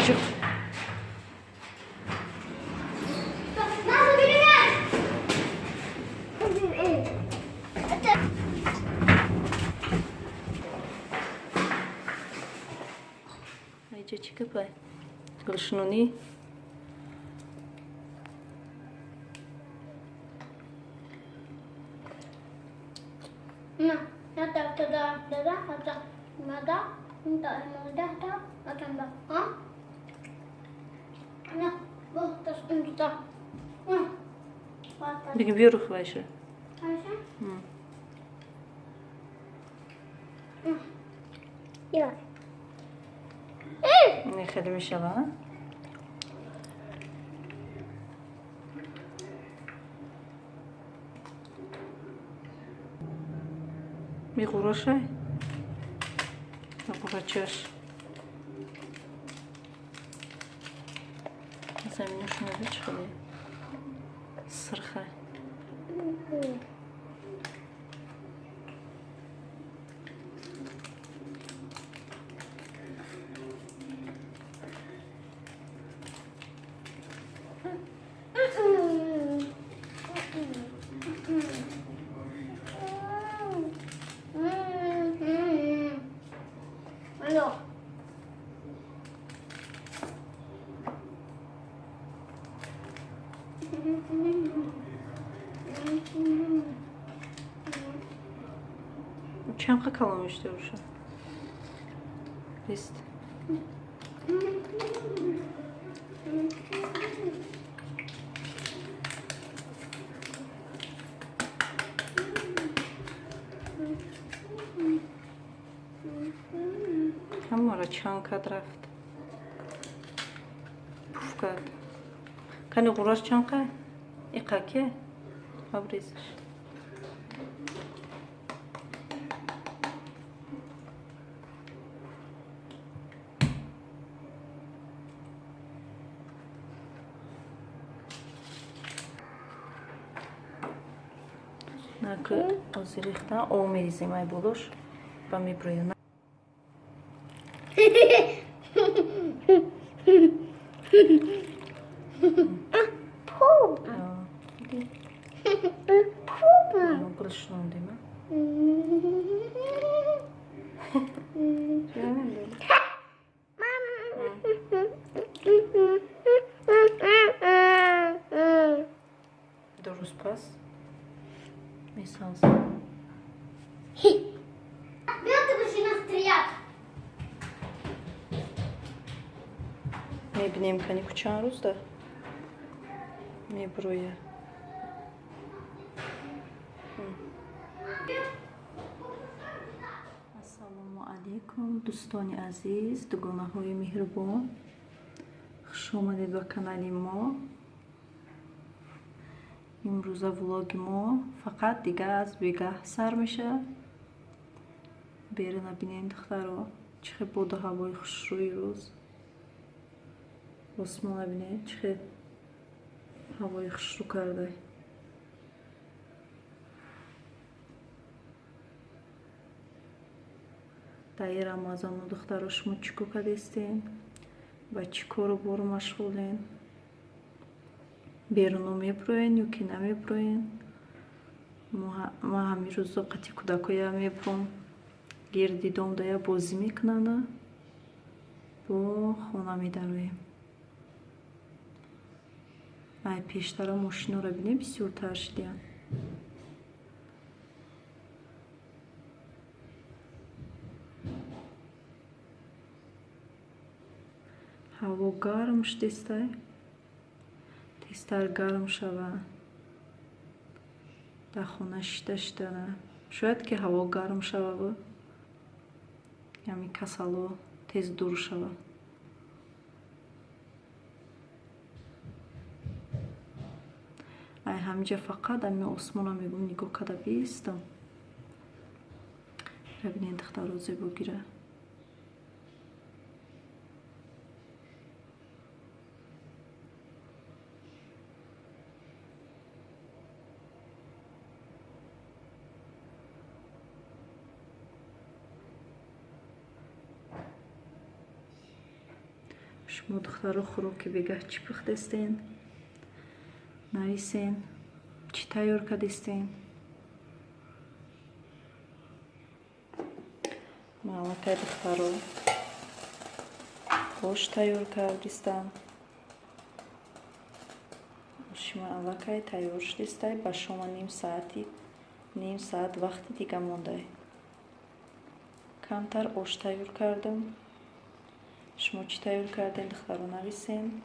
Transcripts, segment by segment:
Жиқ. На, забери мяч! Это... Айҷа чӣ гапай? Гулшунонӣ? На, это туда, туда, это вода, это вода, это вода, а? На, вот, это туда. На, вот так. Бигим биёру хвайша. Хорошо? Я. Не хеле мешава. Меғурашай? Ғурачаш. Заминашона чӣ хеле сирхай. Алло. Чанд қа калон мешуда боша? Бист. Ҳамаро чанд кад рафт. Пуф кард. Кани ғураш чанд қа? Иқа ке? Обрезаш. Наки ҳозир рехта об мерезем ай болош ба меброя. Пуп. Пуп. Гул шунондем. Мам. 2 рӯз пас месазам. Берет машина стрелять. Мебинем, кани ку чанд рӯзда меброя. Ассалому алайкум, дӯстони азиз, дугонаҳои меҳрубон, хуш омадед ба канали мо. Имрӯза влоги мо фақат дига аз бегаҳ сар мешавад. Берина бинем, духтаро, чӣ хел боду ҳавои хушрӯи рӯз. Осмона бинем, чӣ хел ҳавои хушрӯ карда. Дар ин Рамазону, духтаро, шумо чӣ кор кардестен? Ба чӣ кору бору машғулен? Беруно меброен ё ки намеброен? Ман ҳамин рӯзо қати кӯдакоя мебром, гирди дом дая бозӣ мекунанд, бо хона медароем. Ай пештара мошиноро бинем, бисёртар шидиянд. Ҳаво гарм шудестай, тезтар гарм шава. Дар хона шита шитана. Шояд ки ҳаво гарм шававу ҳамин касало тез дур шава. Ай ҳаминҷа фақат ҳамин осмонро мегӯм, нигоҳ карда бистам. Бибинед, духтаро, зебогира. Шумо, духтаро, хӯроки бегаҳ чӣ пухтестен? Нависен, чӣ тайёр кардистен. Ман аллакай, духтаро, ош тайёр кардистам. Оши ман аллакай тайёр шудистай. Ба шома ним саати, ним саат вақти дига мондай. Камтар ош тайёр кардам. Шумо чӣ тайёр кардем, духтаро, нависен.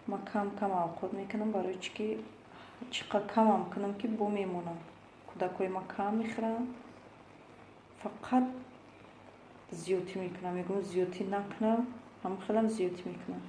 Ман кам кам авқот мекунам, барои чӣ ки чӣ қадр камам кунам, ки бо мемонам. Кӯдакҳои ман кам мехӯранд, фақат зиёдтӣ мекунам. Мегӯям, зиёдтӣ накунам, ҳамон хелам зиёдтӣ мекунам.